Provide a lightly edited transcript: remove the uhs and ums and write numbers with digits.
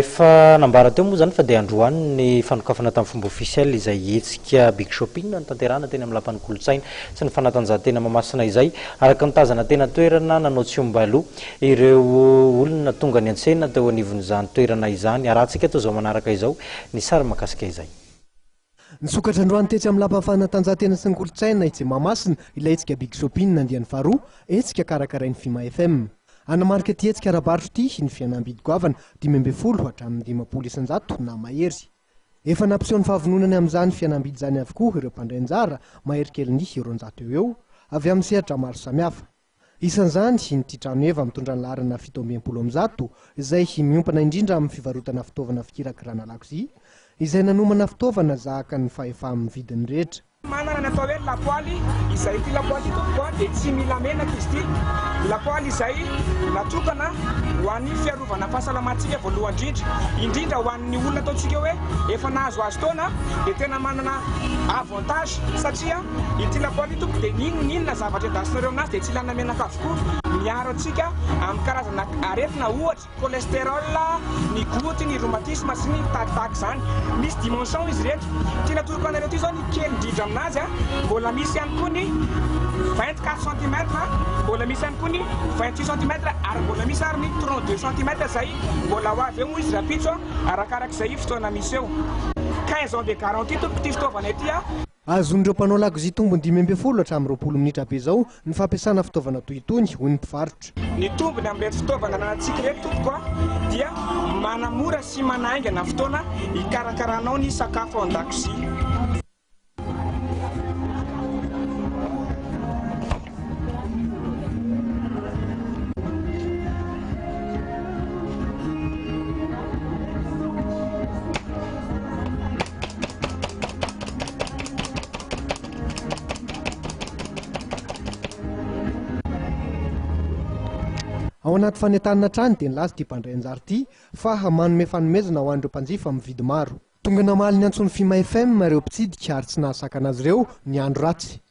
Efa nambara teo moa izany fa dia androany ny fanokafana tamin'ny fomba ofisialy izay hetsika Big Shopping notanterahina teny amin'ny Lapan'ny Kolontsaina sy ny Fanatanjahantena Mahamasina izay. Araka ny tazana teny an-toerana, nanao tsy omby aloha ireo olona tonga niantsena teo anivon'izany toerana izany. Arahantsika toa izao manaraka izao ny sary mahakasika izay. Nisokatra androany tetsy amin'ny Lapan'ny Fanatanjahantena sy ny Kolontsaina etsy Mahamasina ilay hetsika Big Shopping andiany faharoa, hetsika karakarain'ny Fima FM. Hanamarika ity hetsika ara-barotra ity ny fihenam-bidy goavana, 15 hatramin'ny 50% na mahery. Efa nampiseho ny fahavononany amin'izany fihenam-bidy izany avokoa ireo mpandray anjara, mahery kelin'ny 200 eo ho eo, avy amin'ny sehatra maro samihafa. Isan'izany ny ity trano heva mitondra ny laharana 167, izay miompana indrindra amin'ny fivarotana fitaovana fikirakirana lakozia, izay nanomana fitaovana zakan'ny fahefa-mividin'ny rehetra. Manana ny atao hoe lapoaly izay ity lapoaly ity tompoko a dia tsy mila menaka izy ity, lapoaly izay natokana ho an'ny fiarovana fahasalamantsika voalohany indrindra, indrindra ho an'ny olona ataontsika hoe efa nahazoazo taona dia tena manana avantage satria ity lapoaly ity tompoko dia n'inon'inona zavatra endasinareo aminazy dia tsy ilana menaka avokoa, miaro antsika amin'ny karazana aretina ohatra. Cholestérol, ny goutte, ny rhumatisme sy ny tahakitahaka izany. Misy dimension izy ireto. Ity natoroko anareo ity izao ny kely indrindra aminazy a. Mbola misy ihany koa ny 24 centimètres, mbola misy ihany koa ny 28 centimètres ary mbola misy ary ny 32 centimètres izay mbola ho avy eo moa izy rahampitso arakarak'izay fotoana misy eo. 15 ans de garantie tompoko ity fitaovana ity a. Azon'ireo mpanao lakozia tombony 15 hatramin'ny 20 minitra be izao ny fampiasana fitaovana toy itony, hoy ny mpivarotra. Ny tombony amin'ireto fitaovana ananantsika ireto tompoko a, dia manamora sy manahaingana fotoana hikarakaranao ny sakafo ao an-dakozia. Ao anaty fanentanana hatrany dia nilaza ity mpandray anjara ity fa manome fanomezana ho an'ireo mpanjifa mividy maro. Tonga namaly ny antson'ny Fima FM ireo mpitsidika ary tsy nahasakana azy ireo ny andro ratsy.